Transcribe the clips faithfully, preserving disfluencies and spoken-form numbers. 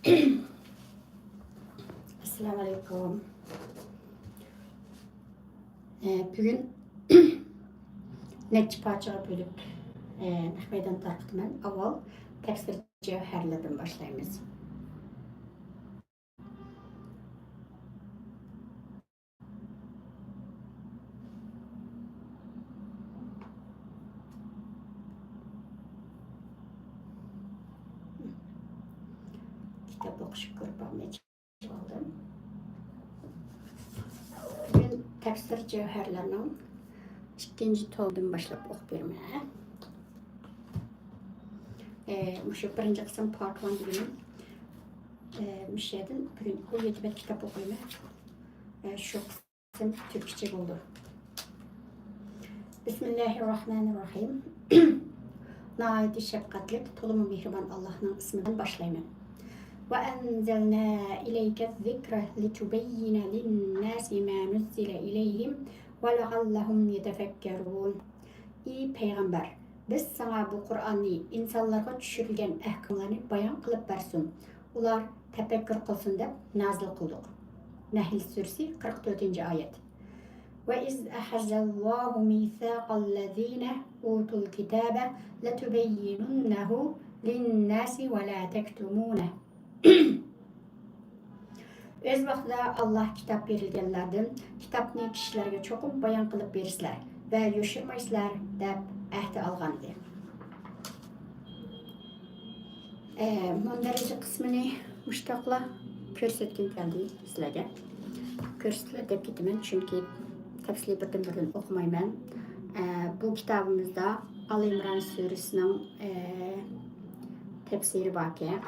ئەسسالامۇ ئەلەيكۇم. ئە، بۈگۈن نەچچە پارچىغا بۆلۈپ، ئە، نەق مەيدان تارقىتىمەن. ئاۋۋال تەپسىر جەۋھەرلىرىدىن باشلايمىز. كىتاب ئوقۇش گۇرۇپپامنى ئېچىپ ئالدىم. بۈگۈن تەپسىر جەۋھەرلىرىنىڭ ئىككىنچى تومىدىن باشلاپ ئوقۇپ بېرىمەن. ئە، مۇشۇ بىرىنچى قىسىم، پارت ۋان دېگىنىم. ئە، مۇشۇ يەردىن بۈگۈن ئون يەتتە بەت كىتاب ئوقۇيمەن. ئە، شۇ قىسىم تۈركچە بولىدۇ. بىسمىللاھىررەھمانىررەھىم. ناھايىتى شەپقەتلىك، تولىمۇ مېھرىبان ئاللاھنىڭ ئىسمى بىلەن باشلايمەن. وأنزلنا إليك الذكر لتبين للناس ما نزل إليهم ولعلهم يتفكرون. ئى پەيغەمبەر، بىز ساڭا بۇ قۇرئاننى ئىنسانلارغا چۈشۈرۈلگەن ئەھكاملارنى بايان قىلىپ بەرسۇن، ئۇلار تەپەككۇر قىلسۇن دەپ نازىل قىلدۇق. نەھل سۈرىسى، قىرىق تۆتىنچى ئايەت. وإذ أخذ الله ميثاق الذين أوتوا الكتاب لتبيننه للناس ولا تكتمونه. ئۆز ۋاقتىدا ئاللاھ كىتاب بېرىلگەنلەردىن كىتابنى كىشىلەرگە چوقۇم بايان قىلىپ بېرىسىلەر ۋە يوشۇرمايسىلەر دەپ ئەھدە ئالغانىدى. ئە، مۇندەرىجە قىسمىنى مۇشتاقلا كۆرسەتكۈم كەلدى سىلەرگە. كۆرسىتىلە دەپ كېتىمەن، چۈنكى تەپسىلىي بىردىن-بىردىن ئوقۇمايمەن. ئە، بۇ كىتابىمىزدا ئال ئىمران سۈرىسىنىڭ، ئە، تەپسىرى باركەن.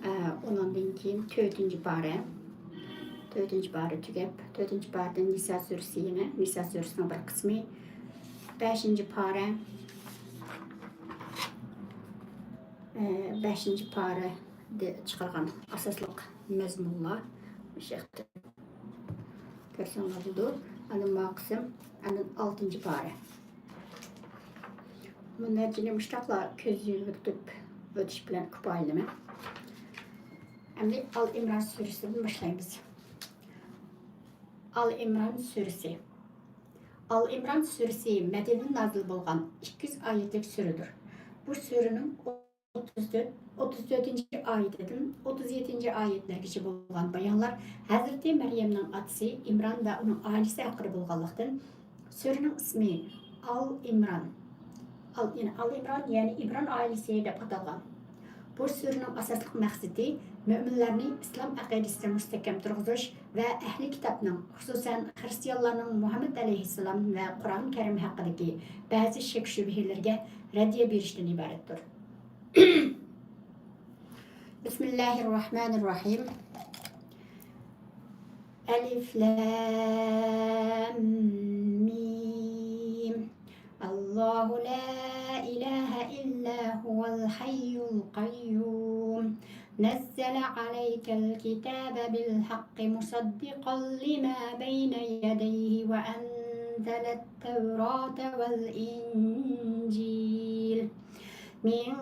ئە، ئۇنىڭدىن كېيىن تۆتىنچى پارە. تۆتىنچى پارە تۈگەپ، تۆتىنچى پارىدىن نىسا سۈرىسى يەنە، نىسا سۈرىسىنىڭ بىر قىسمى. بەشىنچى پارە. ئە، بەشىنچى پارە دە-، چىقارغان ئاساسلىق مەزمۇنلار مۇشۇ يەردە كۆرسەڭلار بولىدۇ. ئاندىن ما قىسىم، ئاندىن ئالتىنچى پارە. مۇندەرىجىنى مۇشتاقلا كۆز يۈگۈرتۈپ ئۆتۈش بىلەن كۇپايىلىمەن. ئەمدى ئال ئىمران سۈرىسىدىن باشلايمىز. ئال ئىمران سۈرىسى. ئال ئىمران سۈرىسى مەدىنىدە نازىل بولغان ئىككى يۈز ئايەتلىك سۈرىدۇر. بۇ سۈرىنىڭ ئوتتۇز تۆت، ئوتتۇز تۆتىنچى ئايىتىدىن ئوتتۇز يەتتىنچى ئايەتلەرگىچە بولغان بايانلار ھەزرىتى مەريەمنىڭ ئاتىسى ئىمران ۋە ئۇنىڭ ئائىلىسى ھەققىدە بولغانلىقتىن، سۈرىنىڭ ئىسمى ئال ئىمران. ئال، يەنى ئال ئىمران، يەنى ئىمران ئائىلىسى دەپ ئاتالغان. بۇ سۈرىنىڭ ئاساسلىق مەقسىتى مۆمىنلەرنى ئىسلام ئەقىدىسىدە مۇستەھكەم تۇرغۇزۇش ۋە ئەھلى كىتابنىڭ، خۇسۇسەن خىرىستىيانلارنىڭ مۇھەممەد ئەلەيھىسسالام ۋە قۇرئان كەرىم ھەققىدىكى بەزى شەك-شۈبھىلىرىگە رەددىيە بېرىشتىن ئىبارەتتۇر. بسم الله الرحمن الرحيم. ألف لام ميم. الله لا إله إلا هو الحي القيوم. نزل عليك الكتاب بالحق مصدقا لما بين يديه وأنزل التوراة والإنجيل من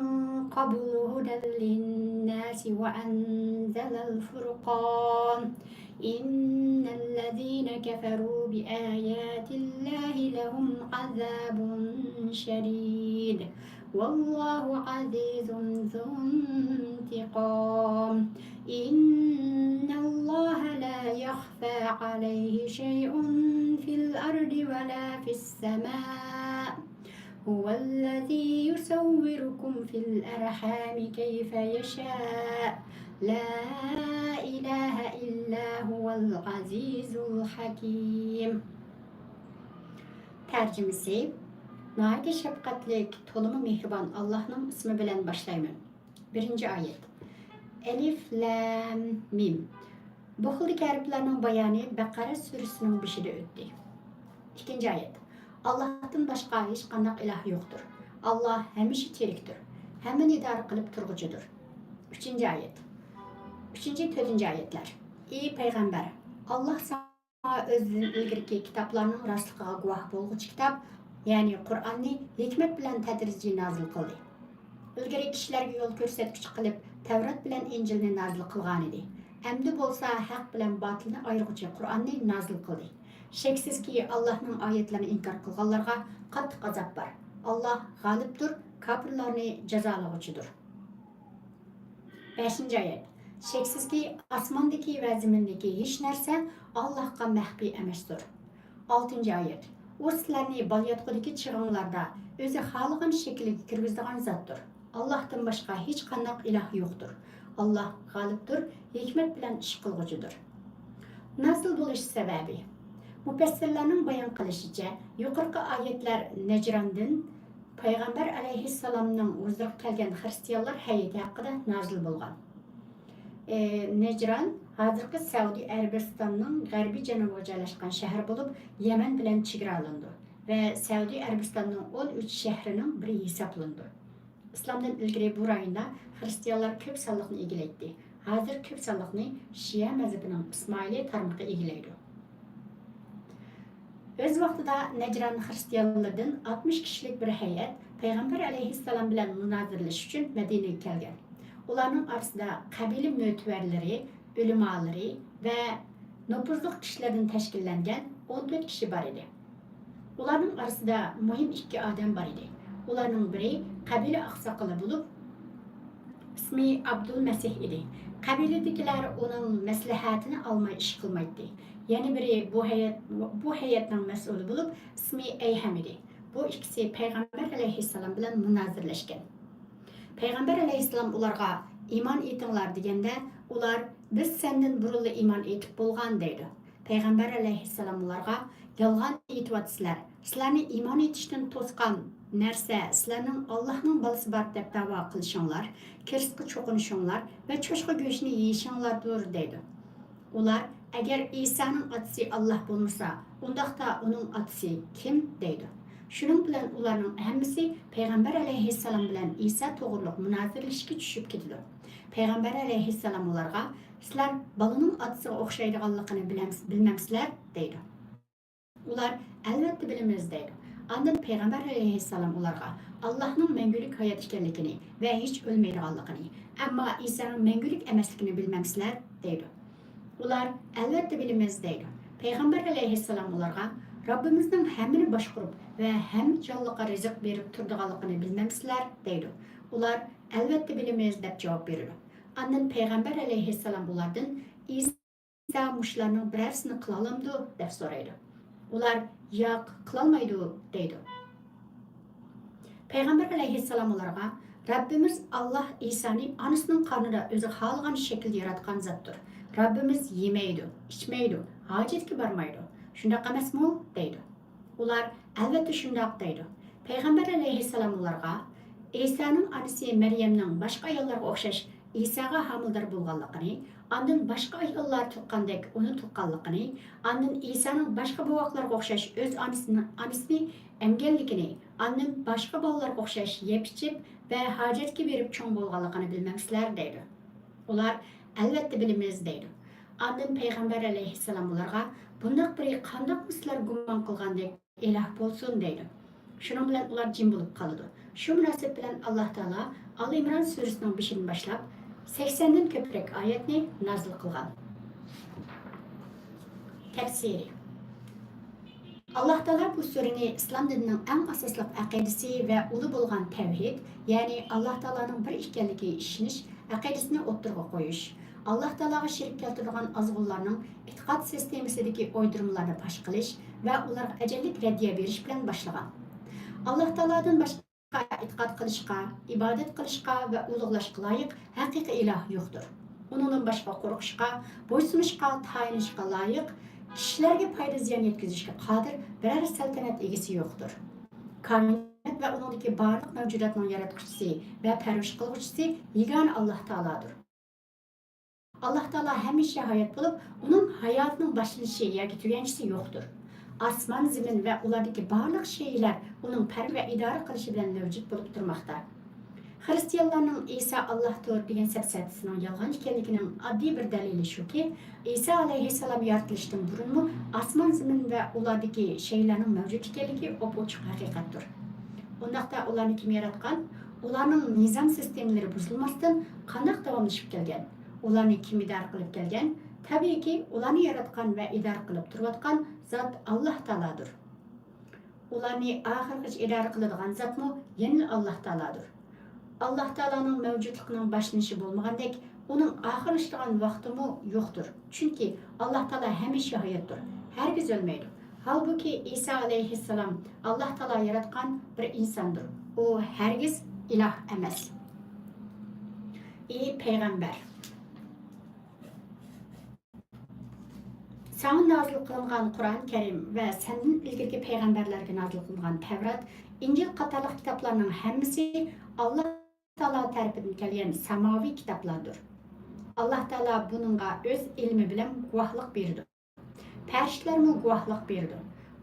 قبل هدى للناس وأنزل الفرقان إن الذين كفروا بآيات الله لهم عذاب شديد والله عزيز ذو انتقام إن الله لا يخفى عليه شيء في الأرض ولا في السماء هو الذي يصوركم في الأرحام كيف يشاء لا إله إلا هو العزيز الحكيم. تەرجىمىسى: ناھايىتى شەپقەتلىك، تولىمۇ مېھرىبان ئاللاھنىڭ ئىسمى بىلەن باشلايمەن. بىرىنچى ئايەت. ئەلىف لام مىم. بۇ خىلدىكى ھەرپلەرنىڭ بايانى بەقەرە سۈرىسىنىڭ بېشىدا ئۆتتى. ئىككىنچى ئايەت. ئاللاھتىن باشقا ھېچقانداق ئىلاھ يوقتۇر. ئاللاھ ھەمىشە تىرىكتۇر. ھەممىنى ئىدارە قىلىپ تۇرغۇچىدۇر. ئۈچىنچى ئايەت. ئۈچىنچى، تۆتىنچى ئايەتلەر. ئى پەيغەمبەر، ئاللاھ ساڭا ئۆزىدىن ئىلگىرىكى كىتابلارنىڭ راستلىقىغا گۇۋاھ بولغۇچى كىتاب، يەنى قۇرئاننى ھېكمەت بىلەن تەدرىجىي نازىل قىلدى. ئىلگىرى كىشىلەرگە يول كۆرسەتكۈچى قىلىپ تەۋرات بىلەن ئىنجىلنى نازىل قىلغانىدى. ئەمدى بولسا ھەق بىلەن باتىلنى ئايرىغۇچى قۇرئاننى نازىل قىلدى. شەكسىزكى، ئاللاھنىڭ ئايەتلىرىنى ئىنكار قىلغانلارغا قاتتىق ئازاب بار. ئاللاھ غالىبتۇر، كاپىرلارنى جازالىغۇچىدۇر. بەشىنچى ئايەت. شەكسىزكى، ئاسماندىكى ۋە زېمىندىكى ھېچ نەرسە ئاللاھقا مەخپىي ئەمەستۇر. ئالتىنچى ئايەت. ئۇ سىلەرنى بالىياتقۇدىكى چېغىڭلاردا ئۆزى خالىغان شەكىلگە كىرگۈزىدىغان زاتتۇر. ئاللاھتىن باشقا ھېچقانداق ئىلاھ يوقتۇر. ئاللاھ غالىبتۇر، ھېكمەت بىلەن ئىش قىلغۇچىدۇر. نازىل بولۇش سەۋەبى. مۇپەسسىرلەرنىڭ بايان قىلىشىچە، يۇقىرىقى ئايەتلەر نەجراندىن پەيغەمبەر ئەلەيھىسسالامنىڭ ھۇزۇرىغا كەلگەن خىرىستىيانلار ھەيئىتى ھەققىدە نازىل بولغان. ئى، نەجران ھازىرقى سەئۇدى ئەرەبىستاننىڭ غەربىي جەنۇبىغا جايلاشقان شەھەر بولۇپ، يەمەن بىلەن چېگرالىنىدۇ ۋە سەئۇدى ئەرەبىستاننىڭ ئون ئۈچ شەھىرىنىڭ بىرى ھېسابلىنىدۇ. ئىسلامدىن ئىلگىرى بۇ رايوندا خىرىستىيانلار كۆپ سانلىقنى ئىگىلەيتتى. ھازىر كۆپ سانلىقنى شىئە مەزھىپىنىڭ ئىسمائىلىي تارمىقى ئىگىلەيدۇ. ئۆز ۋاقتىدا نەجران خىرىستىيانلىرىدىن ئاتمىش كىشىلىك بىر ھەيئەت پەيغەمبەر ئەلەيھىسسالام بىلەن مۇنازىرىلىشىش ئۈچۈن مەدىنىگە كەلگەن. ئۇلارنىڭ ئارىسىدا قەبىلە مۆتىۋەرلىرى، ئۆلىمالىرى ۋە نوپۇزلۇق كىشىلەردىن تەشكىللەنگەن ئون تۆت كىشى بار ئىدى. ئۇلارنىڭ ئارىسىدا مۇھىم ئىككى ئادەم بار ئىدى. ئۇلارنىڭ بىرى قەبىلە ئاقساقىلى بولۇپ، ئىسمى ئابدۇلمەسىھ ئىدى. قەبىلىدىكىلەر ئۇنىڭ مەسلىھەتىنى ئالماي ئىش قىلمايتتى. يەنە بىرى بۇ ھەيئەت، بۇ ھەيئەتنىڭ مەسئۇلى بولۇپ، ئىسمى ئەيھەم ئىدى. بۇ ئىككىسى پەيغەمبەر ئەلەيھىسسالام بىلەن مۇنازىرىلەشكەن. پەيغەمبەر ئەلەيھىسسالام ئۇلارغا، «ئىمان ئېيتىڭلار» دېگەندە، ئۇلار، «بىز سەندىن بۇرۇنلا ئىمان ئېيتىپ بولغان» دەيدۇ. پەيغەمبەر ئەلەيھىسسالام ئۇلارغا، «يالغان ئېيتىۋاتىسىلەر. سىلەرنى ئىمان ئېيتىشتىن توسقان نەرسە سىلەرنىڭ ئاللاھنىڭ بالىسى بار دەپ دەۋا قىلىشىڭلار، كىرىستقا چوقۇنۇشۇڭلار ۋە چوشقا گۆشىنى يېيىشىڭلاردۇر» دەيدۇ. ئۇلار، «ئەگەر ئىسانىڭ ئاتىسى ئاللاھ بولمىسا، ئۇنداقتا ئۇنىڭ ئاتىسى كىم؟» دەيدۇ. شۇنىڭ بىلەن ئۇلارنىڭ ھەممىسى پەيغەمبەر ئەلەيھىسسالام بىلەن ئىسا توغرۇلۇق مۇنازىرىلىشىشكە چۈشۈپ كېتىدۇ. پەيغەمبەر ئەلەيھىسسالام ئۇلارغا، «سىلەر بالىنىڭ ئاتىسىغا ئوخشايدىغانلىقىنى بىلەمس-، بىلمەمسىلەر؟» دەيدۇ. ئۇلار، «ئەلۋەتتە بىلىمىز» دەيدۇ. ئاندىن پەيغەمبەر ئەلەيھىسسالام ئۇلارغا، «ئاللاھنىڭ مەڭگۈلۈك ھايات ئىكەنلىكىنى ۋە ھېچ ئۆلمەيدىغانلىقىنى، ئەمما ئىسانىڭ مەڭگۈلۈك ئەمەسلىكىنى بىلمەمسىلەر؟» دەيدۇ. ئۇلار، «ئەلۋەتتە بىلىمىز» دەيدۇ. پەيغەمبەر ئەلەيھىسسالام ئۇلارغا، «رەببىمىزنىڭ ھەممىنى باشقۇرۇپ ۋە ھەممە جانلىققا رىزىق بېرىپ تۇرىدىغانلىقىنى بىلمەمسىلەر؟» دەيدۇ. ئۇلار، «ئەلۋەتتە بىلىمىز» دەپ جاۋاب بېرىدۇ. ئاندىن پەيغەمبەر ئەلەيھىسسالام ئۇلاردىن، «ئىسا مۇشۇلارنىڭ بىرەرسىنى قىلالامدۇ؟» دەپ سورايدۇ. ئۇلار، «ياق، قىلالمايدۇ» دەيدۇ. پەيغەمبەر ئەلەيھىسسالام ئۇلارغا، «رەببىمىز ئاللاھ ئىسانى ئانىسىنىڭ قارنىدا ئۆزى خالىغان شەكىلدە ياراتقان زاتتۇر. رەببىمىز يېمەيدۇ، ئىچمەيدۇ، ھاجەتكە بارمايدۇ. شۇنداق ئەمەسمۇ؟» دەيدۇ. ئۇلار، «ئەلۋەتتە شۇنداق» دەيدۇ. پەيغەمبەر ئەلەيھىسسالام ئۇلارغا، ئىسانىڭ ئانىسى مەريەمنىڭ باشقا ئاياللارغا ئوخشاش ئىساغا ھامىلىدار بولغانلىقىنى، ئاندىن باشقا ئاياللار تۇغقاندەك ئۇنى تۇغقانلىقىنى، ئاندىن ئىسانىڭ باشقا بوۋاقلارغا ئوخشاش ئۆز ئانىسىنى، ئانىسىنى ئەمگەنلىكىنى، ئاندىن باشقا بالىلارغا ئوخشاش يەپ-ئىچىپ ۋە ھاجەتكە بېرىپ چوڭ بولغانلىقىنى بىلمەمسىلەر؟ دەيدۇ. ئۇلار، «ئەلۋەتتە بىلىمىز» دەيدۇ. ئاندىن پەيغەمبەر ئەلەيھىسسالام ئۇلارغا، «بۇنداق بىرى قانداقمۇ سىلەر گۇمان قىلغاندەك ئىلاھ بولسۇن؟» دەيدۇ. شۇنىڭ بىلەن ئۇلار جىم بولۇپ قالىدۇ. شۇ مۇناسىۋەت بىلەن ئاللاھ تائالا ئالى ئىمران سۈرىسىنىڭ بېشىدىن باشلاپ سەكسەندىن كۆپرەك ئايەتنى نازىل قىلغان. تەپسىرى. ئاللاھ تائالا بۇ سۈرىنى ئىسلام دىنىنىڭ ئەڭ ئاساسلىق ئەقىدىسى ۋە ئۇلى بولغان تەۋھىد، يەنى ئاللاھ تائالانىڭ بىر ئىكەنلىكىگە ئىشىنىش ئەقىدىسىنى ئوتتۇرىغا قويۇش، ئاللاھ تائالاغا شېرىك كەلتۈرىدىغان ئازغۇنلارنىڭ ئېتىقاد سىستېمىسىدىكى ئويدۇرمىلارنى پاش قىلىش ۋە ئۇلارغا ئەجەللىك رەددىيە بېرىش بىلەن باشلىغان. ئاللاھ تائالادىن باشقا ئېتىقاد قىلىشقا، ئىبادەت قىلىشقا ۋە ئۇلۇغلاشقا لايىق ھەقىقىي ئىلاھ يوقتۇر. ئۇنىڭدىن باشقا قورقۇشقا، بويسۇنۇشقا، تايىنىشقا لايىق كىشىلەرگە پايدا زىيان يەتكۈزۈشكە قادىر بىرەر سەلتەنەت ئىگىسى يوقتۇر. كائىنات ۋە ئۇنىڭدىكى بارلىق مەۋجۇداتنىڭ ياراتقۇچىسى ۋە پەرۋىش قىلغۇچىسى يېگانە ئاللاھ تائالادۇر. ئاللاھ تائالا ھەمىشە ھايات بولۇپ، ئۇنىڭ ھاياتىنىڭ باشلىنىشى ياكى تۈگەنچىسى يوقتۇر. ئاسمان، زېمىن ۋە ئۇلاردىكى بارلىق شەيئىلەر ئۇنىڭ پەرۋىش ۋە ئىدارە قىلىشى بىلەن مەۋجۇت بولۇپ تۇرماقتا. خىرىستىيانلارنىڭ ئىسا ئاللاھتۇر دېگەن سەپسەتىسىنىڭ يالغان ئىكەنلىكىنىڭ ئاددىي بىر دەلىلى شۇكى، ئىسا ئەلەيھىسسالام يارىتىلىشتىن بۇرۇنمۇ ئاسمان، زېمىن ۋە ئۇلاردىكى شەيئىلەرنىڭ مەۋجۇت ئىكەنلىكى ئوپئوچۇق ھەقىقەتتۇر. ئۇنداقتا ئۇلارنى كىم ياراتقان؟ ئۇلارنىڭ نىزام سىستېمىلىرى بۇزۇلماستىن قانداق داۋاملىشىپ كەلگەن؟ ئۇلارنى كىم ئىدارە قىلىپ كەلگەن؟ تەبىئىيكى، ئۇلارنى ياراتقان ۋە ئىدارە قىلىپ تۇرۇۋاتقان زات ئاللاھ تائالادۇر. ئۇلارنى ئاخىرغىچە ئىدارە قىلىدىغان زاتمۇ يەنىلا ئاللاھ تائالادۇر. ئاللاھ تائالانىڭ مەۋجۇتلۇقىنىڭ باشلىنىشى بولمىغاندەك، ئۇنىڭ ئاخىرلىشىدىغان ۋاقتىمۇ يوقتۇر. چۈنكى ئاللاھ تائالا ھەمىشە ھاياتتۇر، ھەرگىز ئۆلمەيدۇ. ھالبۇكى، ئىسا ئەلەيھىسسالام ئاللاھ تائالا ياراتقان بىر ئىنساندۇر. ئۇ ھەرگىز ئىلاھ ئەمەس. ئى پەيغەمبەر! ساڭا نازىل قىلىنغان قۇرئان كەرىم ۋە سەندىن ئىلگىرىكى پەيغەمبەرلەرگە نازىل قىلىنغان تەۋرات، ئىنجىل قاتارلىق كىتابلارنىڭ ھەممىسى ئاللاھ تائالا تەرىپىدىن كەلگەن ساماۋىي كىتابلاردۇر. ئاللاھ تائالا بۇنىڭغا ئۆز ئىلمى بىلەن گۇۋاھلىق بېرىدۇ. پەرىشتىلەرمۇ گۇۋاھلىق بېرىدۇ.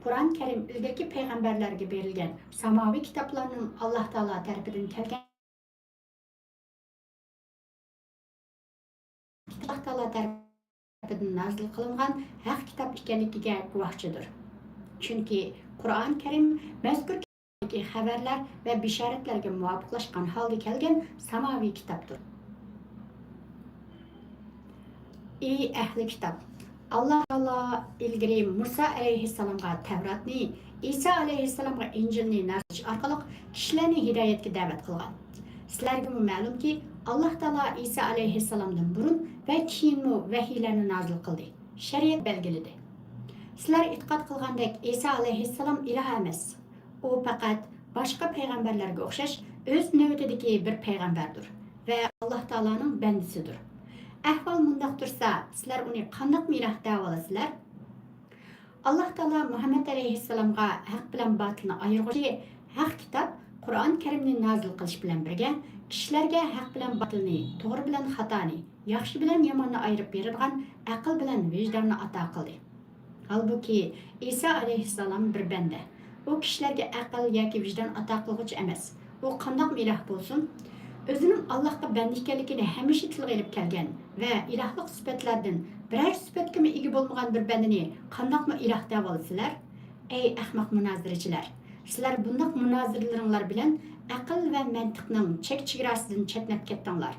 قۇرئان كەرىم ئىلگىرىكى پەيغەمبەرلەرگە بېرىلگەن ساماۋىي كىتابلارنىڭ ئاللاھ تائالا تەرىپىدىن كەلگەن، ئاللاھ تائالا تەرىپىدىن نازىل قىلىنغان ھەق كىتاب ئىكەنلىكىگە گۇۋاھچىدۇر. چۈنكى قۇرئان كەرىم مەزكۇر كىتابتىكى خەۋەرلەر ۋە بېشارەتلەرگە مۇۋاپىقلاشقان ھالدا كەلگەن ساماۋىي كىتابتۇر. ئى ئەھلى كىتاب! ئاللاھ تائالا ئىلگىرى مۇسا ئەلەيھىسسالامغا تەۋراتنى، ئىسا ئەلەيھىسسالامغا ئىنجىلنى نازىل قىلىش ئارقىلىق كىشىلەرنى ھىدايەتكە دەۋەت قىلغان. سىلەرگىمۇ مەلۇمكى، ئاللاھ تائالا ئىسا ئەلەيھىسسالامدىن بۇرۇن ۋە كېيىنمۇ ۋەھىيلەرنى نازىل قىلدى، شەرىئەت بەلگىلىدى. سىلەر ئېتىقاد قىلغاندەك ئىسا ئەلەيھىسسالام ئىلاھ ئەمەس. ئۇ پەقەت باشقا پەيغەمبەرلەرگە ئوخشاش ئۆز نۆۋىتىدىكى بىر پەيغەمبەردۇر ۋە ئاللاھ تائالانىڭ بەندىسىدۇر. ئەھۋال مۇنداق تۇرسا، سىلەر ئۇنى قانداقمۇ ئىلاھ دەۋالىسىلەر؟ ئاللاھ تائالا مۇھەممەد ئەلەيھىسسالامغا ھەق بىلەن باتىلنى ئايرىغۇچى ھەق كىتاب قۇرئان كەرىمنى نازىل قىلىش بىلەن بىرگە، كىشىلەرگە ھەق بىلەن باتىلنى، توغرا بىلەن خاتانى، ياخشى بىلەن ياماننى ئايرىپ بېرىدىغان ئەقىل بىلەن ۋىجداننى ئاتا قىلدى. ھالبۇكى، ئىسا ئەلەيھىسسالام بىر بەندە. ئۇ كىشىلەرگە ئەقىل ياكى ۋىجدان ئاتا قىلغۇچى ئەمەس. ئۇ قانداقمۇ ئىلاھ بولسۇن؟ ئۆزىنىڭ ئاللاھقا بەندە ئىكەنلىكىنى ھەمىشە تىلغا ئېلىپ كەلگەن ۋە ئىلاھلىق سۈپەتلەردىن بىرەر سۈپەتكىمۇ ئىگە بولمىغان بىر بەندىنى قانداقمۇ ئىلاھ دەۋالىسىلەر؟ ئەي ئەخمەق مۇنازىرىچىلەر! سىلەر بۇنداق مۇنازىرىلىرىڭلار بىلەن ئەقىل ۋە مەنتىقنىڭ چەك-چېگراسىدىن چەتنەپ كەتتىڭلار.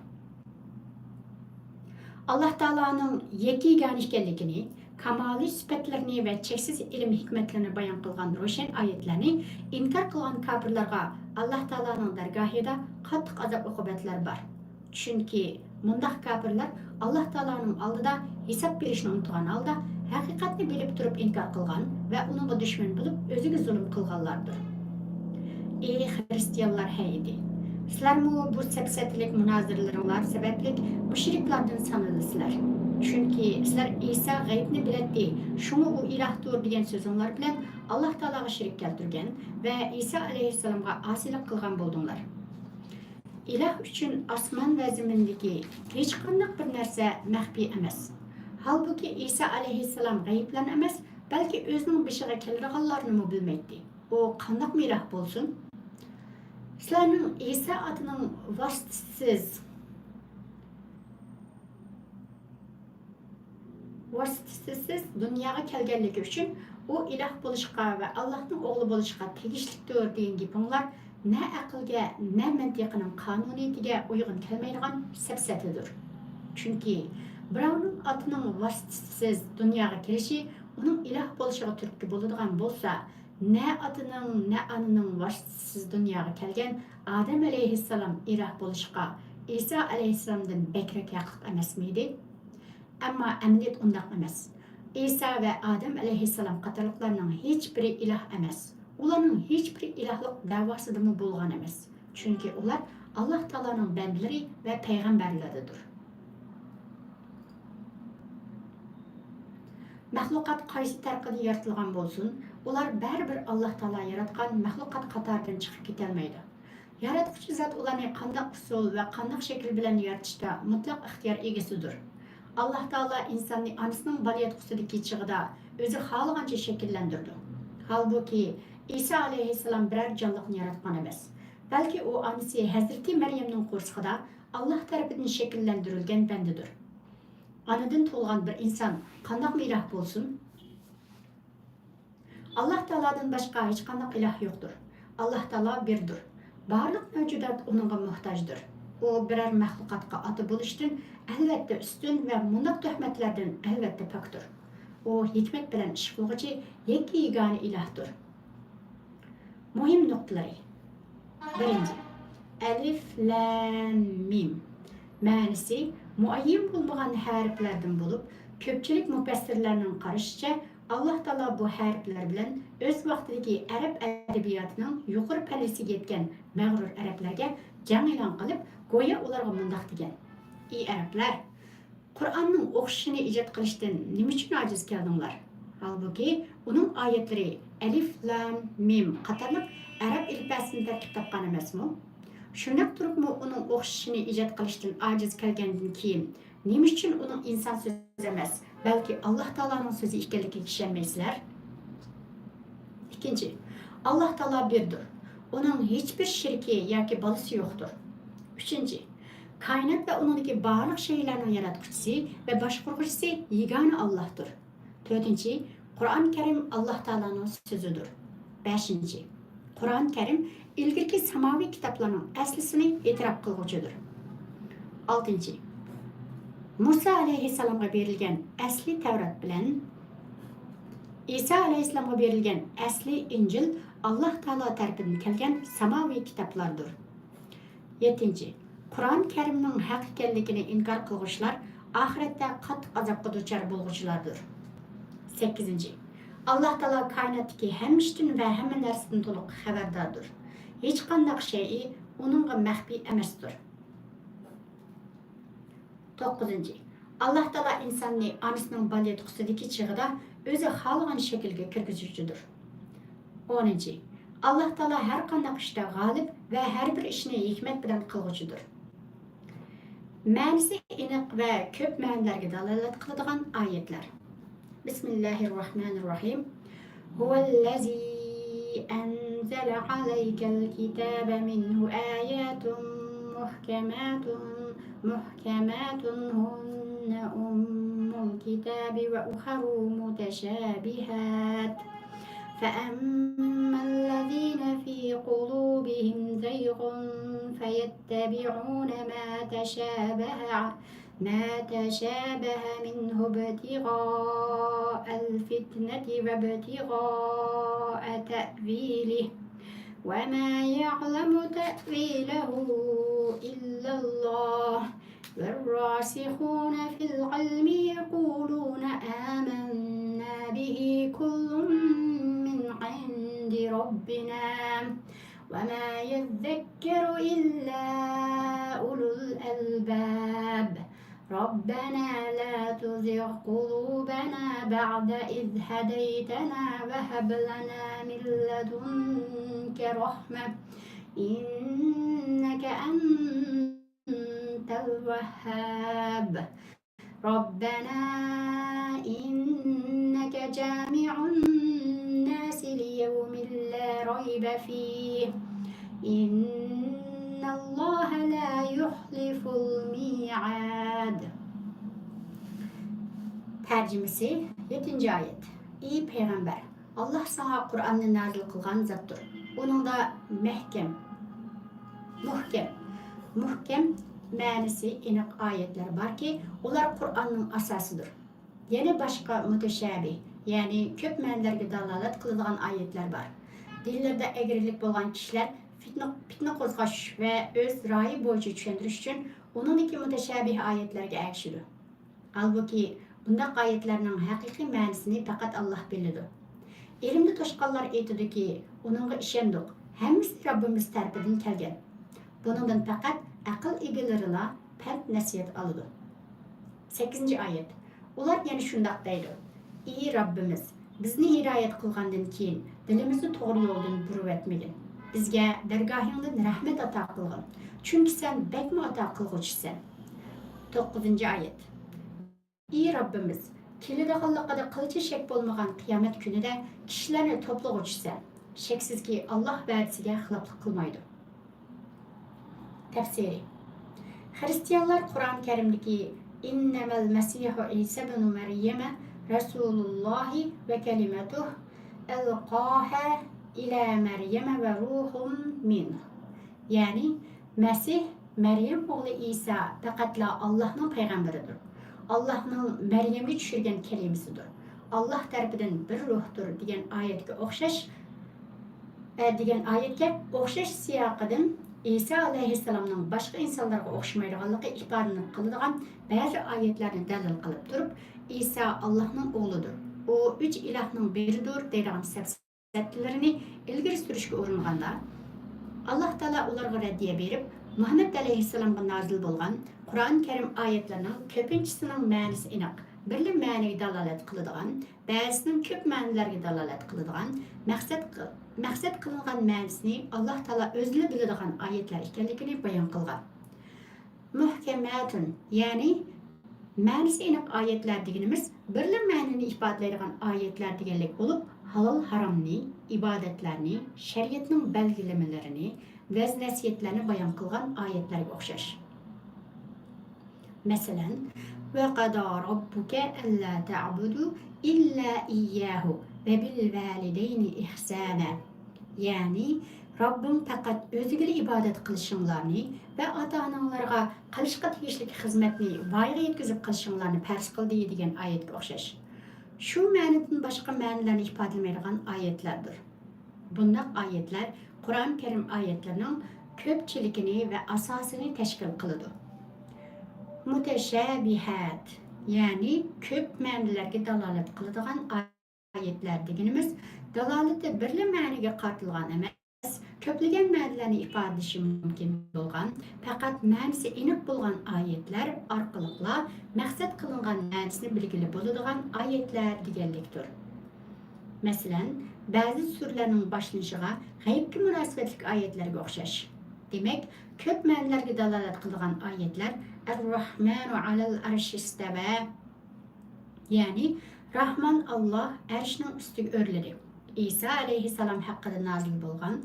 ئاللاھ تائالانىڭ يەككە يېگانە ئىكەنلىكىنى، كامالىي سۈپەتلىرىنى ۋە چەكسىز ئىلىم ھېكمەتلىرىنى بايان قىلغان روشەن ئايەتلەرنى ئىنكار قىلغان كاپىرلارغا ئاللاھ تائالانىڭ دەرگاھىدا قاتتىق ئازاب-ئوقۇبەتلەر بار. چۈنكى مۇنداق كاپىرلار ئاللاھ تائالانىڭ ئالدىدا ھېساب بېرىشنى ئۇنتۇغان ھالدا، ھەقىقەتنى بىلىپ تۇرۇپ ئىنكار قىلغان ۋە ئۇنىڭغا دۈشمەن بولۇپ، ئۆزىگە زۇلۇم قىلغانلاردۇر. ئى خىرىستىيانلار ھەيئىتى! سىلەرمۇ بۇ سەپسەتىلىك مۇنازىرىلىرىڭلار سەۋەبلىك مۇشرىكلاردىن سانىلىسىلەر. چۈنكى سىلەر ئىسا غەيىبنى بىلەتتى، شۇڭا ئۇ ئىلاھتۇر دېگەن سۆزۈڭلار بىلەن ئاللاھ تائالاغا شېرىك كەلتۈرگەن ۋە ئىسا ئەلەيھىسسالامغا ئاسىيلىق قىلغان بولدۇڭلار. ئىلاھ ئۈچۈن ئاسمان ۋە زېمىندىكى ھېچقانداق بىر نەرسە مەخپىي ئەمەس. ھالبۇكى، ئىسا ئەلەيھىسسالام غەيىبلەرنى ئەمەس، بەلكى ئۆزىنىڭ بېشىغا كېلىدىغانلارنىمۇ بىلمەيتتى. ئۇ قانداقمۇ ئىلاھ بولسۇن؟ سىلەرنىڭ ئىسا ئاتىنىڭ ۋاسىتىسىز، ۋاسىتىسىز دۇنياغا كەلگەنلىكى ئۈچۈن ئۇ ئىلاھ بولۇشقا ۋە ئاللاھنىڭ ئوغلى بولۇشقا تېگىشلىكتۇر دېگەن گېپىڭلار نە ئەقىلگە، نە مەنتىقنىڭ قانۇنىيىتىگە ئۇيغۇن كەلمەيدىغان سەپسەتىدۇر. چۈنكى بىراۋنىڭ ئاتىنىڭ ۋاسىتىسىز دۇنياغا كېلىشى ئۇنىڭ ئىلاھ بولۇشىغا تۈرتكە بولىدىغان بولسا، نە ئاتىنىڭ، نە ئانىنىڭ ۋاسىتىسىز دۇنياغا كەلگەن ئادەم ئەلەيھىسسالام ئىلاھ بولۇشقا ئىسا ئەلەيھىسسالامدىن بەكرەك ھەقلىق ئەمەسمىدى؟ ئەمما ئەمەلىيەت ئۇنداق ئەمەس. ئىسا ۋە ئادەم ئەلەيھىسسالام قاتارلىقلارنىڭ ھېچبىرى ئىلاھ ئەمەس. ئۇلارنىڭ ھېچبىرى ئىلاھلىق دەۋاسىدىمۇ بولغان ئەمەس. چۈنكى ئۇلار ئاللاھ تائالانىڭ بەندىلىرى ۋە پەيغەمبەرلىرىدۇر. مەخلۇقات قايسى تەرىقىدە يارىتىلغان بولسۇن، ئۇلار بەرىبىر ئاللاھ تائالا ياراتقان مەخلۇقات قاتارىدىن چىقىپ كېتەلمەيدۇ. ياراتقۇچى زات ئۇلارنى قانداق ئۇسۇل ۋە قانداق شەكىل بىلەن يارىتىشتا مۇتلەق ئىختىيار ئىگىسىدۇر. ئاللاھ تائالا ئىنساننى ئانىسىنىڭ بالىياتقۇسىدىكى چېغىدا ئۆزى خالىغانچە شەكىللەندۈرىدۇ. ھالبۇكى، ئىسا ئەلەيھىسسالام بىرەر جانلىقنى ياراتقان ئەمەس، بەلكى ئۇ ئانىسى ھەزرىتى مەريەمنىڭ قورسىقىدا ئاللاھ تەرىپىدىن شەكىللەندۈرۈلگەن بەندىدۇر. ئانىدىن تۇغۇلغان بىر ئىنسان قانداقمۇ ئىلاھ بولسۇن؟ ئاللاھ تائالادىن باشقا ھېچقانداق ئىلاھ يوقتۇر. ئاللاھ تائالا بىردۇر. بارلىق مەۋجۇدات ئۇنىڭغا موھتاجدۇر. ئۇ بىرەر مەخلۇقاتقا ئاتا بولۇشتىن ئەلۋەتتە ئۈستۈن ۋە مۇنداق تۆھمەتلەردىن ئەلۋەتتە پاكتۇر. ئۇ ھېكمەت بىلەن ئىش قىلغۇچى يەككە يېگانە ئىلاھتۇر. مۇھىم نۇقتىلىرى. بىرىنچى، ئەلىف لام مىم. مەنىسى مۇئەييەن بولمىغان ھەرپلەردىن بولۇپ، كۆپچىلىك مۇپەسسىرلەرنىڭ قارىشىچە، ئاللاھ تائالا بۇ ھەرپلەر بىلەن ئۆز ۋاقتىدىكى ئەرەب ئەدەبىياتىنىڭ يۇقىرى پەللىسىگە يەتكەن مەغرۇر ئەرەبلەرگە جەڭ ئېلان قىلىپ، گويا ئۇلارغا مۇنداق دېگەن: ئى ئەرەبلەر! قۇرئاننىڭ ئوخشىشىنى ئىجاد قىلىشتىن نېمە ئۈچۈن ئاجىز كەلدىڭلار؟ ھالبۇكى، ئۇنىڭ ئايەتلىرى ئەلىف، لام، مىم قاتارلىق ئەرەب ئېلىپبەسىدىن تەركىب تاپقان ئەمەسمۇ؟ شۇنداق تۇرۇپمۇ، ئۇنىڭ ئوخشىشىنى ئىجاد قىلىشتىن ئاجىز كەلگەندىن كېيىن، نېمە ئۈچۈن ئۇنىڭ ئىنسان سۆزى ئەمەس، بەلكى ئاللاھ تائالانىڭ سۆزى ئىكەنلىكىگە ئىشەنمەيسىلەر؟ ئىككىنچى، ئاللاھ تائالا بىردۇر. ئۇنىڭ ھېچبىر شېرىكى ياكى بالىسى يوقتۇر. ئۈچىنچى، كائىنات ۋە ئۇنىڭدىكى بارلىق شەيئىلەرنىڭ ياراتقۇچىسى ۋە باشقۇرغۇچىسى يېگانە ئاللاھتۇر. تۆتىنچى، قۇرئان كەرىم ئاللاھ تائالانىڭ سۆزىدۇر. بەشىنچى، قۇرئان كەرىم ئىلگىرىكى ساماۋىي كىتابلارنىڭ ئەسلىسىنى ئېتىراپ قىلغۇچىدۇر. ئالتىنچى، مۇسا ئەلەيھىسسالامغا بېرىلگەن ئەسلى تەۋرات بىلەن ئىسا ئەلەيھىسسالامغا بېرىلگەن ئەسلى ئىنجىل ئاللاھ تائالا تەرىپىدىن كەلگەن ساماۋىي كىتابلاردۇر. يەتتىنچى، قۇرئان كەرىمنىڭ ھەق ئىكەنلىكىنى ئىنكار قىلغۇچىلار ئاخىرەتتە قاتتىق ئازابقا دۇچار بولغۇچىلاردۇر. سەككىزىنچى، ئاللاھ تائالا كائىناتتىكى ھەممە ئىشتىن ۋە ھەممە نەرسىدىن تولۇق خەۋەرداردۇر. ھېچقانداق شەيئى ئۇنىڭغا مەخپىي ئەمەستۇر. توققۇزىنچى، ئاللاھ تائالا ئىنساننى ئانىسىنىڭ بالىياتقۇسىدىكى چېغىدا ئۆزى خالىغان شەكىلگە كىرگۈزگۈچىدۇر. ئونىنچى، ئاللاھ تائالا ھەر قانداق ئىشتا غالىب ۋە ھەر بىر ئىشنى ھېكمەت بىلەن قىلغۇچىدۇر. مەنىسى ئېنىق ۋە كۆپ مەنىلەرگە دالالەت قىلىدىغان ئايەتلەر. بسم الله الرحمن الرحيم. هو الذي أنزل عليك الكتاب منه آيات محكمات، محكمات هن أم الكتاب وأخر متشابهات، فأما الذين في قلوبهم زيغ فيتبعون ما تشابه، ما تشابه منه ابتغاء الفتنة وابتغاء تأويله، وما يعلم تأويله إلا الله، والراسخون في العلم يقولون آمنا به كل من عند ربنا، وما يذكر إلا أولو الألباب. ربنا لا تزغ قلوبنا بعد إذ هديتنا وهب لنا من لدنك رحمة إنك أنت الوهاب. ربنا إنك جامع الناس ليوم لا ريب فيه إن الله لا يخلف الميعاد. تەرجىمىسى، يەتتىنچى ئايەت. ئى پەيغەمبەر! ئاللاھ ساڭا قۇرئاننى نازىل قىلغان زاتتۇر. ئۇنىڭدا مەھكەم، مۇھكەم، مۇھكەم مەنىسى ئېنىق ئايەتلەر باركى، ئۇلار قۇرئاننىڭ ئاساسىدۇر. يەنە باشقا مۇتەشابىھ، يەنى كۆپ مەنىلەرگە دالالەت قىلىدىغان ئايەتلەر بار. دىنلىرىدا ئەگرىلىك بولغان كىشىلەر پىتنە، پىتنە قوزغاش ۋە ئۆز رايى بويىچە چۈشەندۈرۈش ئۈچۈن ئۇنىڭدىكى مۇتەشابىھ ئايەتلەرگە ئەگىشىدۇ. ھالبۇكى، بۇنداق ئايەتلەرنىڭ ھەقىقىي مەنىسىنى پەقەت ئاللاھ بىلىدۇ. ئىلىمدە توشقانلار ئېيتىدۇكى، ئۇنىڭغا ئىشەندۇق، ھەممىسى رەببىمىز تەرىپىدىن كەلگەن. بۇنىڭدىن پەقەت ئەقىل ئىگىلىرىلا پەند-نەسىھەت ئالىدۇ. سەككىزىنچى ئايەت. ئۇلار يەنە شۇنداق دەيدۇ: ئى رەببىمىز! بىزنى ھىدايەت قىلغاندىن كېيىن، دىلىمىزنى توغرا يولدىن بۇرۇۋەتمىگىن. بىزگە دەرگاھىڭدىن رەھمەت ئاتا قىلغىن، چۈنكى سەن بەكمۇ ئاتا قىلغۇچىسەن. توققۇزىنچى ئايەت. ئى رەببىمىز! كېلىدىغانلىقىدا قىلچە شەك بولمىغان قىيامەت كۈنىدە كىشىلەرنى توپلىغۇچىسەن. شەكسىزكى، ئاللاھ ۋەدىسىگە خىلاپلىق قىلمايدۇ. تەپسىرى. خىرىستىيانلار قۇرئان كەرىمدىكى إنما المسيح عيسى ابن مريم رسول الله وكلمته ألقاها إلى مريم وروح منه يەنى مەسىھ، مەريەم ئوغلى ئىسا پەقەتلا ئاللاھنىڭ پەيغەمبىرىدۇر. ئاللاھنىڭ مەريەمگە چۈشۈرگەن كەلىمىسىدۇر. ئاللاھ تەرىپىدىن بىر روھتۇر دېگەن ئايەتكە ئوخشاش، ئە، دېگەن ئايەتكە ئوخشاش سىياقىدىن ئىسا ئەلەيھىسسالامنىڭ باشقا ئىنسانلارغا ئوخشىمايدىغانلىقى ئىپادىلىنىپ قېلىدىغان بەزى ئايەتلەرنى دەلىل قىلىپ تۇرۇپ، ئىسا ئاللاھنىڭ ئوغلىدۇر، ئۇ ئۈچ ئىلاھنىڭ بىرىدۇر دەيدىغان سەپسەتىلىرىنى ئىلگىرى سۈرۈشكە ئۇرۇنغاندا، ئاللاھ تائالا ئۇلارغا رەددىيە بېرىپ، مۇھەممەد ئەلەيھىسسالامغا نازىل بولغان قۇرئان كەرىم ئايەتلىرىنىڭ كۆپىنچىسىنىڭ مەنىسى ئېنىق، بىرلا مەنىگە دالالەت قىلىدىغان، بەزىسىنىڭ كۆپ مەنىلەرگە دالالەت قىلىدىغان، مەقسەت، مەقسەت قىلىنغان مەنىسىنى ئاللاھ تائالا ئۆزىلا بىلىدىغان ئايەتلەر ئىكەنلىكىنى بايان قىلغان. مۇھكەماتۇن، يەنى مەنىسى ئېنىق ئايەتلەر دېگىنىمىز بىرلا مەنىنى ئىپادىلەيدىغان ئايەتلەر دېگەنلىك بولۇپ، ھالال-ھارامنى، ئىبادەتلەرنى، شەرىئەتنىڭ بەلگىلىمىلىرىنى، ۋەز-نەسىھەتلەرنى بايان قىلغان ئايەتلەرگە ئوخشاش. مەسىلەن، وَقَضَىٰ رَبُّكَ أَلَّا تَعْبُدُوا إِلَّا إِيَّاهُ وَبِالْوَالِدَيْنِ إِحْسَانًا. يەنى، رەببىڭ پەقەت ئۆزىگىلا ئىبادەت قىلىشىڭلارنى ۋە ئاتا-ئاناڭلارغا قىلىشقا تېگىشلىك خىزمەتنى ۋايىغا يەتكۈزۈپ قىلىشىڭلارنى پەرز قىلدى دېگەن ئايەتكە ئوخشاش. شۇ مەنىدىن باشقا مەنىلەرنى ئىپادىلىمەيدىغان ئايەتلەردۇر. بۇنداق ئايەتلەر قۇرئان كەرىم ئايەتلىرىنىڭ كۆپچىلىكىنى ۋە ئاساسىنى تەشكىل قىلىدۇ. مۇتەشابىھات، يەنى كۆپ مەنىلەرگە دالالەت قىلىدىغان ئايەتلەر دېگىنىمىز، دالالىتى بىرلا مەنىگە قارىتىلغان ئەمەس، كۆپلىگەن مەنىلەرنى ئىپادىلىشى مۇمكىن بولغان، پەقەت مەنىسى ئېنىق بولغان ئايەتلەر ئارقىلىقلا مەقسەت قىلىنغان مەنىسىنى بىلگىلى بولىدىغان ئايەتلەر دېگەنلىكتۇر. مەسىلەن، بەزى سۈرىلەرنىڭ باشلىنىشىغا غەيبكە مۇناسىۋەتلىك ئايەتلەرگە ئوخشاش. دېمەك، كۆپ مەنىلەرگە دالالەت قىلىدىغان ئايەتلەر الرحمن على العرش استوى، يەنى راھمان ئاللاھ ئەرشنىڭ ئۈستىگە ئۆرلىدى، ئىسا ئەلەيھىسسالام ھەققىدە نازىل بولغان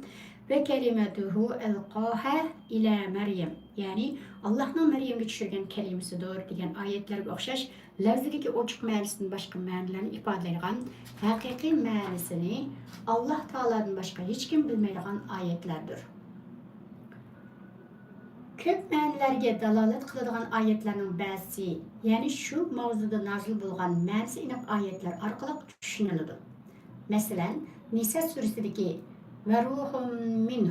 وكلمته ألقاها إلى مريم، يەنى ئاللاھنىڭ مەريەمگە چۈشۈرگەن كەلىمىسىدۇر دېگەن ئايەتلەرگە ئوخشاش لەۋزىدىكى ئوچۇق مەنىسىدىن باشقا مەنىلەرنى ئىپادىلەيدىغان، ھەقىقىي مەنىسىنى ئاللاھ تائالادىن باشقا ھېچكىم بىلمەيدىغان ئايەتلەردۇر. كۆپ مەنىلەرگە دالالەت قىلىدىغان ئايەتلەرنىڭ بەزىسى يەنە شۇ ماۋزۇدا نازىل بولغان مەنىسى ئېنىق ئايەتلەر ئارقىلىق چۈشىنىلىدۇ. مەسىلەن، نىسا سۈرىسىدىكى ۋەروھۇم مىنھ،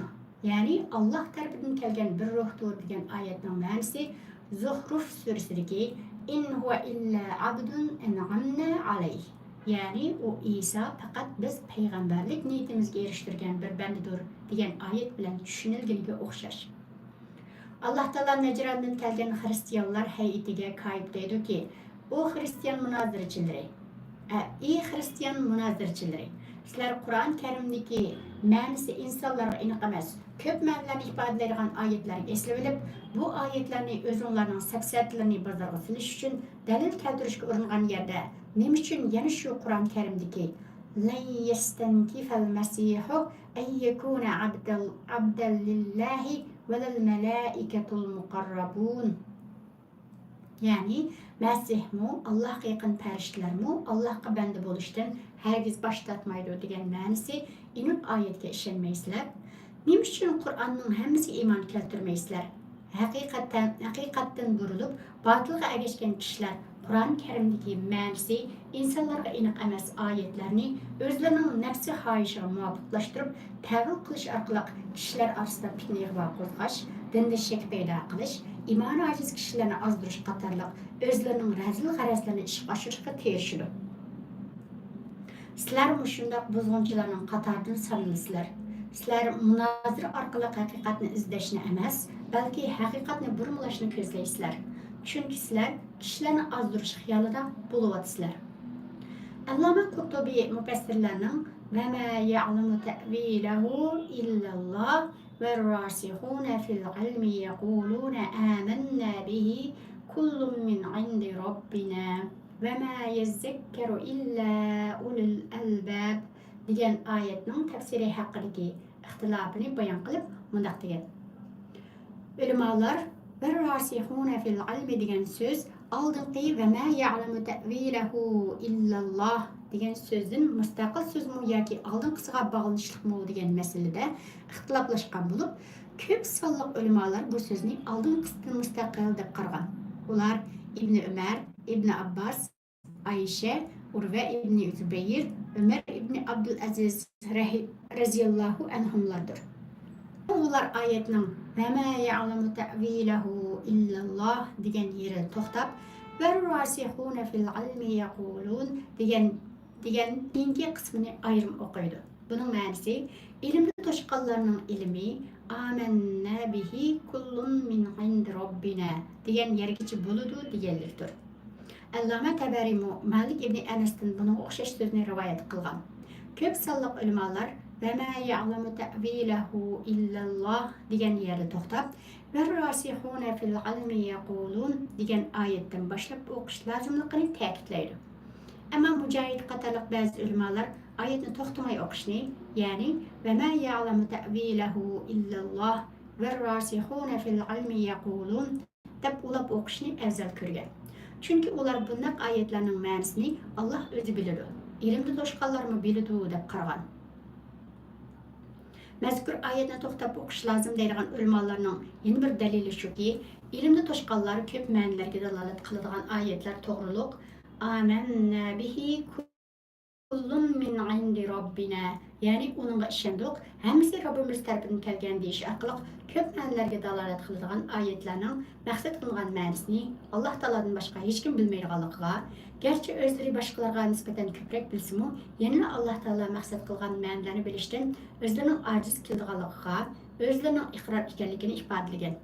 يەنى ئاللاھ تەرىپىدىن كەلگەن بىر روھتۇر دېگەن ئايەتنىڭ مەنىسى زۇخرۇف سۈرىسىدىكى إن هو إلا عبد أنعمنا عليه، يەنى ئۇ ئىسا پەقەت بىز پەيغەمبەرلىك نىيىتىمىزگە ئېرىشتۈرگەن بىر بەندىدۇر دېگەن ئايەت بىلەن چۈشىنىلگىنىگە ئوخشاش. ئاللاھ تائالا نەجراندىن كەلگەن خىرىستىيانلار ھەيئىتىگە كايىپ دەيدۇكى، ئۇ خىرىستىيان مۇنازىرىچىلىرى، ئە، ئى خىرىستىيان مۇنازىرىچىلىرى، سىلەر قۇرئان كەرىمدىكى مەنىسى ئىنسانلارغا ئېنىق ئەمەس، كۆپ مەنىلەرنى ئىپادىلەيدىغان ئايەتلەرنى ئېسىۋېلىپ، بۇ ئايەتلەرنى ئۆزۈڭلارنىڭ سەپسەتىلىرىنى بازارغا سېلىش ئۈچۈن دەلىل كەلتۈرۈشكە ئۇرۇنغان يەردە، نېمە ئۈچۈن يەنە شۇ قۇرئان كەرىمدىكى لن يستنكف المسيح أن يكون عبدا، عبدا لله ولا الملائكة المقربون، يەنى مەسىھمۇ، ئاللاھقا يېقىن پەرىشتىلەرمۇ ئاللاھقا بەندە بولۇشتىن ھەرگىز باش تارتمايدۇ دېگەن مەنىسى ئېنىق ئايەتكە ئىشەنمەيسىلەر؟ نېمە ئۈچۈن قۇرئاننىڭ ھەممىسىگە ئىمان كەلتۈرمەيسىلەر؟ ھەقىقەتەن، ھەقىقەتتىن بۇرۇلۇپ، باتىلغا ئەگەشكەن كىشىلەر قۇرئان كەرىمدىكى مەنىسى ئىنسانلارغا ئېنىق ئەمەس ئايەتلەرنى ئۆزلىرىنىڭ نەپسى خاھىشىغا مۇۋاپىقلاشتۇرۇپ، تەۋىل قىلىش ئارقىلىق كىشىلەر ئارىسىدا پىتنە-ئىغۋا قوزغاش، دىندا شەك پەيدا قىلىش، ئىمانى ئاجىز كىشىلەرنى ئازدۇرۇش قاتارلىق ئۆزلىرىنىڭ رەزىل غەرەزلىرىنى ئىشقا ئاشۇرۇشقا تىرىشىدۇ. سىلەر مۇشۇنداق بۇزغۇنچىلارنىڭ قاتارىدىن سانىلىسىلەر. سىلەر مۇنازىرە ئارقىلىق ھەقىقەتنى ئىزدەشنى ئەمەس، بەلكى ھەقىقەتنى بۇرمىلاشنى كۆزلەيسىلەر. چۈنكى سىلەر كىشىلەرنى ئازدۇرۇش خىيالىدا بولۇۋاتىسىلەر. ئەللامە قۇرتۇبى مۇپەسسىرلەرنىڭ وما يعلم تأويله إلا الله والراسخون في العلم يقولون آمنا به كل من عند ربنا وما يذكر إلا أولو الألباب دېگەن ئايەتنىڭ تەپسىرى ھەققىدىكى ئىختىلاپىنى بايان قىلىپ مۇنداق دېگەن: ئۆلىمالار ۋەرراسىخۇنە فىل ئىلمى دېگەن سۆز ئالدىنقى ۋە ما يەئلەمۇ تەئۋىلەھۇ ئىللاللاھ دېگەن سۆزدىن مۇستەقىل سۆزمۇ ياكى ئالدىنقىسىغا باغلىنىشلىقمۇ دېگەن مەسىلىدە ئىختىلاپلاشقان بولۇپ، كۆپ سانلىق ئۆلىمالار بۇ سۆزنى ئالدىنقىسىدىن مۇستەقىل دەپ قارىغان. ئۇلار ئىبنى ئۆمەر، ئىبنى ئابباس، ئايشە، ئۇرۋە ئىبنى زۇبەير، ئۆمەر ئىبنى ئابدۇلئەزىز رەھى-، رەزىياللاھۇ ئەنھۇملاردۇر. ئۇلار ئايەتنىڭ «ۋە مە يەئلەمۇ تەئۋىلەھۇ ئىللەللاھ» دېگەن يېرىدە توختاپ، «ۋەرراسىخۇنە فىل ئىلمى يەقۇلۇن» دېگەن، دېگەن كېيىنكى قىسمىنى ئايرىم ئوقۇيدۇ. بۇنىڭ مەنىسى، ئىلىمدە توشقانلارنىڭ ئىلمى، «ئامەننە بىھى كۇللۇن مىن ئىندى رەببىنە» دېگەن يەرگىچە بولىدۇ دېگەنلىكتۇر. ئەللامە تەبەرىمۇ مالىك ئىبنى ئەنەستىن بۇنىڭغا ئوخشاش سۆزنى رىۋايەت قىلغان. كۆپ سانلىق ئۆلىمالار «ۋە مە يەئلەمۇ تەئۋىلەھۇ ئىللەللاھ» دېگەن يەردە توختاپ، «ۋەرراسىخۇنە فىل ئىلمى يەقۇلۇن» دېگەن ئايەتتىن باشلاپ ئوقۇش لازىملىقىنى تەكىتلەيدۇ. ئەمما مۇجاھىد قاتارلىق بەزى ئۆلىمالار ئايەتنى توختىماي ئوقۇشنى، يەنى «ۋە مە يەئلەمۇ تەئۋىلەھۇ ئىللەللاھ، ۋەرراسىخۇنە فىل ئىلمى يەقۇلۇن» دەپ ئۇلاپ ئوقۇشنى ئەۋزەل كۆرگەن. چۈنكى ئۇلار بۇنداق ئايەتلەرنىڭ مەنىسىنى «ئاللاھ ئۆزى بىلىدۇ، ئىلىمدە توشقانلارمۇ بىلىدۇ» دەپ قارىغان. مەزكۇر ئايەتنى توختاپ ئوقۇش لازىم دەيدىغان ئۆلىمالارنىڭ يەنە بىر دەلىلى شۇكى، ئىلىمدە توشقانلار كۆپ مەنىلەرگە دالالەت قىلىدىغان ئايەتلەر توغرۇلۇق «ئامەننە بىھى كۇللۇن مىن ئىندى رەببىنە»، يەنى «ئۇنىڭغا ئىشەندۇق، ھەممىسى رەببىمىز تەرىپىدىن كەلگەن» دېيىش ئارقىلىق كۆپ مەنىلەرگە دالالەت قىلىدىغان ئايەتلەرنىڭ مەقسەت قىلىنغان مەنىسىنى ئاللاھ تائالادىن باشقا ھېچكىم بىلمەيدىغانلىقىغا، گەرچە ئۆزلىرى باشقىلارغا نىسبەتەن كۆپرەك بىلسىمۇ، يەنىلا ئاللاھ تائالا مەقسەت قىلغان مەنىلەرنى بىلىشتىن ئۆزلىرىنىڭ ئاجىز كېلىدىغانلىقىغا، ئۆزلىرىنىڭ ئىقرار ئىكەنلىكىنى ئىپادىلىگەن.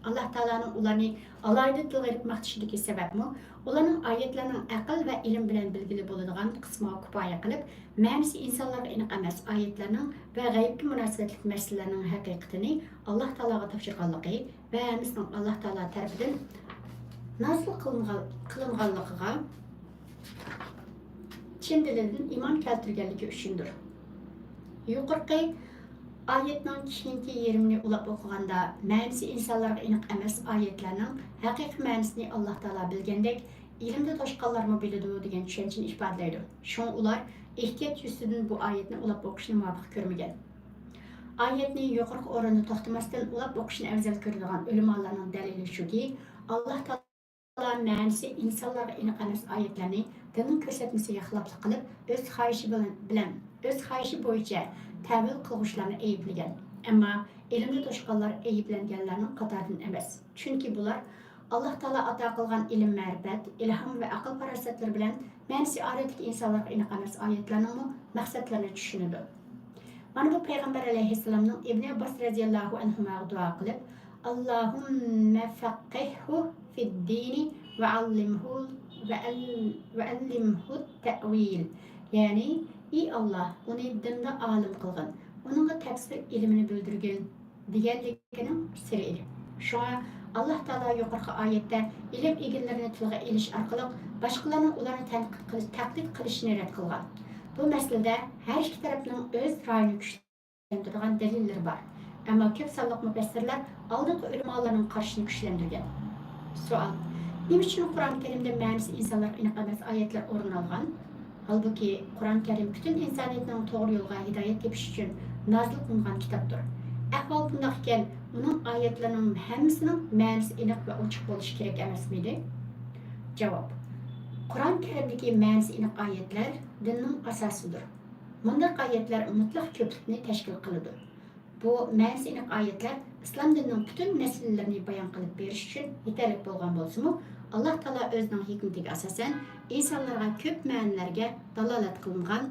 ئاللاھ تائالانىڭ ئۇلارنى ئالاھىدە تىلغا ئېلىپ ماختىشىدىكى سەۋەبمۇ ئۇلارنىڭ ئايەتلەرنىڭ ئەقىل ۋە ئىلىم بىلەن بىلگىلى بولىدىغان قىسمىغا كۇپايە قىلىپ، مەنىسى ئىنسانلارغا ئېنىق ئەمەس ئايەتلەرنىڭ ۋە غەيىبكە مۇناسىۋەتلىك مەسىلىلەرنىڭ ھەقىقىتىنى ئاللاھ تائالاغا تاپشۇرغانلىقى ۋە ھەممىسىنىڭ ئاللاھ تائالا تەرىپىدىن نازىل قىلىنغان-، قىلىنغانلىقىغا چىن دىلىدىن ئىمان كەلتۈرگەنلىكى ئۈچۈندۇر. يۇقىرىقى ئايەتنىڭ كېيىنكى يېرىمىنى ئۇلاپ ئوقۇغاندا، مەنىسى ئىنسانلارغا ئېنىق ئەمەس ئايەتلەرنىڭ ھەقىقىي مەنىسىنى ئاللاھ تائالا بىلگەندەك، ئىلىمدە توشقانلارمۇ بىلىدۇ دېگەن چۈشەنچىنى ئىپادىلەيدۇ. شۇڭا ئۇلار ئېھتىيات يۈزىسىدىن بۇ ئايەتنى ئۇلاپ ئوقۇشنى مۇۋاپىق كۆرمىگەن. ئايەتنى يۇقىرىقى ئورۇندا توختىماستىن ئۇلاپ ئوقۇشنى ئەۋزەل كۆرىدىغان ئۆلىمالارنىڭ دەلىلى شۇكى، ئاللاھ تائالا مەنىسى ئىنسانلارغا ئېنىق ئەمەس ئايەتلەرنى دىننىڭ كۆرسەتمىسىگە خىلاپلىق قىلىپ، ئۆز خاھىشى بىلەن، بىلەن، ئۆز خاھىشى بويىچە تەۋىل قىلغۇچىلارنى ئەيىبلىگەن. ئەمما ئىلىمدە توشقانلار ئەيىبلەنگەنلەرنىڭ قاتارىدىن ئەمەس. چۈنكى بۇلار ئاللاھ تائالا ئاتا قىلغان ئىلىم-مەرىپەت، ئىلھام ۋە ئەقىل-پاراسەتلىرى بىلەن مەنىسى ئادەتتىكى ئىنسانلارغا ئېنىق ئەمەس ئايەتلەرنىڭمۇ مەقسەتلىرىنى چۈشىنىدۇ. مانا بۇ پەيغەمبەر ئەلەيھىسسالامنىڭ ئىبنى ئابباس رەزىياللاھۇ ئەنھۇماغا دۇئا قىلىپ، «ئاللاھۇممە فەققىھھۇ فىددىنى ۋە ئەللىمھۇ، ۋە ئەل-، ۋە ئەللىمھۇ تەئۋىل»، يەنى، «ئى ئاللاھ، ئۇنى دىندا ئالىم قىلغىن، ئۇنىڭغا تەپسىر ئىلمىنى بىلدۈرگىن» دېگەنلىكىنىڭ سىرى ئىدى. شۇڭا ئاللاھ تائالا يۇقىرىقى ئايەتتە ئىلىم ئىگىلىرىنى تىلغا ئېلىش ئارقىلىق باشقىلارنىڭ ئۇلارنى تەنقىد قىلىش، تەقلىد قىلىشىنى رەت قىلغان. بۇ مەسىلىدە ھەر ئىككى تەرەپنىڭ ئۆز رايىنى كۈچلەندۈرىدىغان دەلىللىرى بار. ئەمما كۆپ سانلىق مۇپەسسىرلەر ئالدىنقى ئۆلىمالارنىڭ قارىشىنى كۈچلەندۈرگەن. سوئال: نېمە ئۈچۈن قۇرئان كەرىمدە مەنىسى ئىنسانلارغا ئېنىق ئەمەس ئايەتلەر ئورۇن ئالغان؟ ھالبۇكى، قۇرئان كەرىم پۈتۈن ئىنسانىيەتنىڭ توغرا يولغا ھىدايەت تېپىشى ئۈچۈن نازىل قىلىنغان كىتابتۇر. ئەھۋال بۇنداق ئىكەن، ئۇنىڭ ئايەتلىرىنىڭ ھەممىسىنىڭ مەنىسى ئېنىق ۋە ئوچۇق بولۇشى كېرەك ئەمەسمىدى؟ جاۋاب: قۇرئان كەرىمدىكى مەنىسى ئېنىق ئايەتلەر دىننىڭ ئاساسىدۇر. مۇنداق ئايەتلەر مۇتلەق كۆپلۈكنى تەشكىل قىلىدۇ. بۇ مەنىسى ئېنىق ئايەتلەر ئىسلام دىنىنىڭ پۈتۈن مەسىلىلىرىنى بايان قىلىپ بېرىش ئۈچۈن يېتەرلىك بولغان بولسىمۇ، ئاللاھ تائالا ئۆزىنىڭ ھېكمىتىگە ئاساسەن ئىنسانلارغا كۆپ مەنىلەرگە دالالەت قىلىنغان،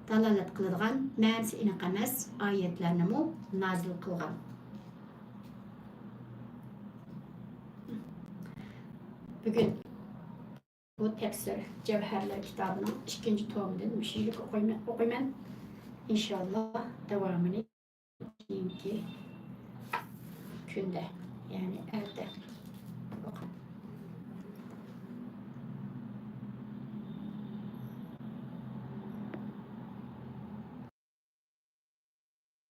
دالالەت قىلىدىغان مەنىسى ئېنىق ئەمەس ئايەتلەرنىمۇ نازىل قىلغان. بۈگۈن بۇ تەپسىر جەۋھەرلەر كىتابىنىڭ ئىككىنچى تومىدىن مۇشۇ يىللىك ئوقۇيمەن، ئوقۇيمەن. ئىنشاللا داۋامىنى كېيىنكى كۈندە، يەنى ئەتە